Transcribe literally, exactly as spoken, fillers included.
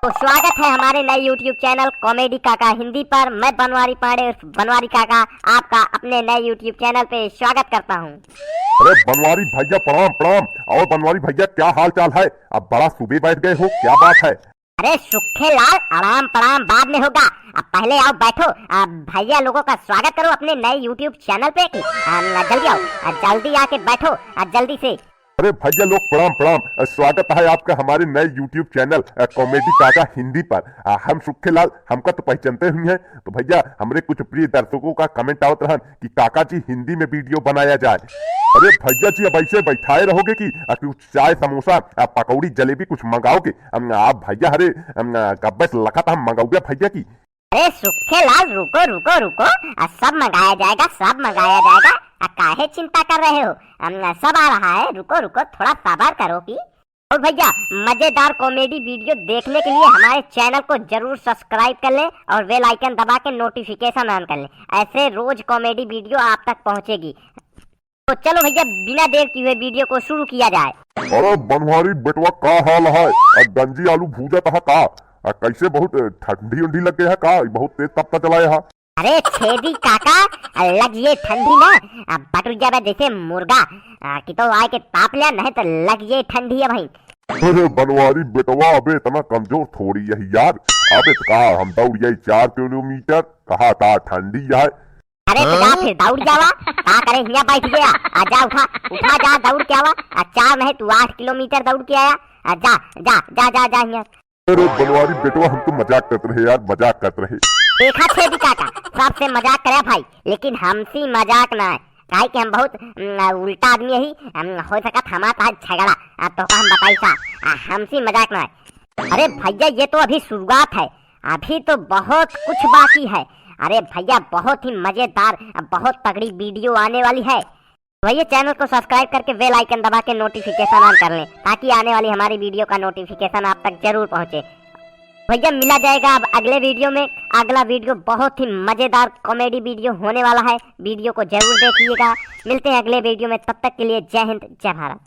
तो स्वागत है हमारे नए YouTube चैनल कॉमेडी काका हिंदी पर। मैं बनवारी पांडे उर्फ बनवारी काका आपका अपने नए YouTube चैनल पे स्वागत करता हूँ। अरे बनवारी भैया प्रणाम प्रणाम। और बनवारी भैया क्या हाल चाल है? अब बड़ा सुबह बैठ गए हो, क्या बात है? अरे सुखे लाल, अड़ाम पड़ाम बाद में होगा, अब पहले आओ बैठो। अब भैया लोगों का स्वागत करो अपने नए YouTube चैनल पे। आ, जल्दी आओ, आ, जल्दी आके बैठो, आ, जल्दी से। अरे भैया लोग प्रणाम प्रणाम। अ, स्वागत है आपका हमारे नए YouTube चैनल, अ, कॉमेडी काका हिंदी पर। अ, हम सुखेलाल, हमका तो पहचानते हुई हैं। तो भैया हमरे कुछ प्रिय दर्शकों का कमेंट आवत रहन कि काका जी हिंदी में वीडियो बनाया जाए। अरे भैया जी अब ऐसे बैठाए रहोगे कि, अ, कुछ चाय समोसा, अ, पकौड़ी जलेबी कुछ मंगाओगे? अम, आप भैया हरे, अम, अ, गब्बे से लखत हम मंगाओगे भैया की। अरे सुखे लाल, रुको, रुको, रुको, आ, सब मंगाया जाएगा, सब मंगाया जाएगा। आ, काहे चिंता कर रहे हो? हम, आ, सब आ रहा है, रुको, रुको, थोड़ा सबर करो की। और भैया, मजेदार कॉमेडी वीडियो देखने के लिए हमारे चैनल को जरूर सब्सक्राइब कर लें और बेल आइकन दबा के नोटिफिकेशन ऑन कर लें। ऐसे रोज कॉमेडी वीडियो आप तक पहुंचेगी। तो चलो भैया, बिना देर किए हुए वीडियो को शुरू किया जाए। अरे बनवारी बेटवा, का हाल है? आ, गंजी आलू भूजत है का? आ, कैसे बहुत, अ, ठंडी उंडी लग गई है का? बहुत तेज तपता चलाए है। अरे छेदी काका, आ, लग ये ठंडी ना, आ, बटुर जाबे जैसे मुर्गा, आ, कि तो आए के ताप लिया, नहीं तो लग ये ठंडी है भाई। अरे बनवारी बेटवा, अबे इतना कमजोर थोड़ी यही यार। अबे तो का हम दौड़ जाई चार किलोमीटर, कहा था ठंडी है। अरे तो जा फिर दौड़ जावा, का करे हियां बैठ गया? आ जा उठा, उठा जा दौड़ के आवा। आ चार नहीं तू आठ किलोमीटर दौड़ के आया। आ जा, जा, जा, जा, जा हियां। अरे बनवारी बेटवा, हम तो मजाक करत रहे यार, मजाक करत रहे। देखा छेदी काका, सबसे मजाक करे भाई, लेकिन हमसी मजाक ना है, काहे कि हम बहुत, उम, उल्टा आदमी यही, हम हो सकत हमार आज झगड़ा, आ तो का हम बताई सा, आ, हमसी मजाक ना है। अरे भैया, ये तो अभी शुरुआत है, अभी तो बहुत कुछ बाकी है। अरे भैया, बहुत ही मजेदार, बहुत तगड़ी वीडियो आने वाली है। भैया, चैनल को सब्सक्राइब करके बेल आइकन दबा के नोटिफिकेशन ऑन कर लें, ताकि आने वाली हमारी वीडियो का नोटिफिकेशन आप तक जरूर पहुंचे। भैया, मिला जाएगा अब अगले वीडियो में। अगला वीडियो बहुत ही मजेदार कॉमेडी वीडियो होने वाला है, वीडियो को जरूर देखिएगा। मिलते हैं अगले वीडियो में, तब तक के लिए जय हिंद, जय भारत।